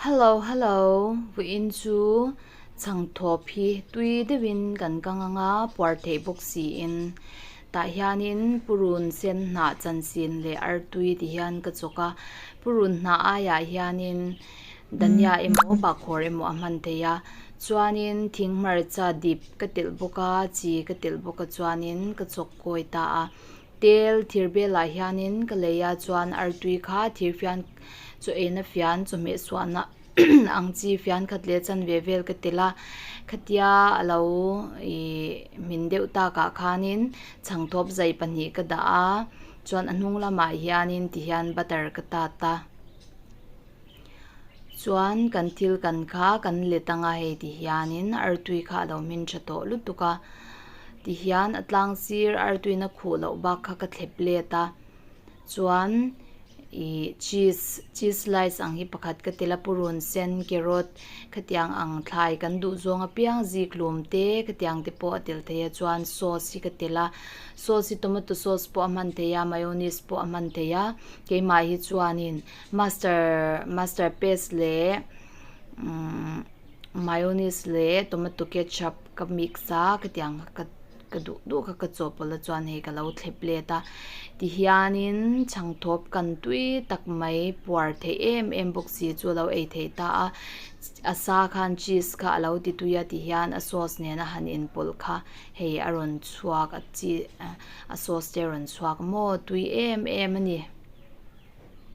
Hello hello vawiin chu chhangthawp hi tui deuhin kan kang anga puar theih bawk siin tah hianin purun sen hnah chansin leh artui ti hian ka chawk a purun hnah aiah hianin dhania emaw bahkhawr emaw a hman theih a chuanin thing hmarcha dip ka telh bawk a chi ka telh bawk a chuanin ka chawk kawi ta a. Tel thir belah hianin ka lei a chuan artui kha thir fian chaw eina fian chawhmeh suahna ang chi fian khat leh chanve vel ka tel a khatia a lo ih hmin deuh takah khanin chhangthawp zai pahnih ka dah a chuan a hnung lamah hianin tihian butter ka tat a chuan kan thil kan kha kan let anga hei ti hianin artui kha a lo hmin tha tawh lutuk a ti hian a tlang sir artuina khuh loh bak kha ka thlep let a chuan ih cheese cheese slice ang hi pakhat ka tel a purun sen carrot khatiang ang thlai kan duh zawng apiang zikhlum te khatiang te pawh a tel thei a chuan sauce hi ka tel a sauce hi tomato sauce pawh a hman theih a mayonnaise pawh a hman theih a keimah hi chuanin Master master paste leh umm mayonnaise leh tomato ketchup ka mix a khatiang ka ka duh duh kha ka chawhpawlh a chuan hei ka lo thlep let a tihianin chhangthawp kan tui tak mai puar theih em em bawk si chu a lo ei theih ta a a sa khan cheese kha a lo ti tui a tihian a sauce nena han inpawlh kha hei a rawn chhuak a chi a sauce te a rawn chhuak maw tui em em a ni.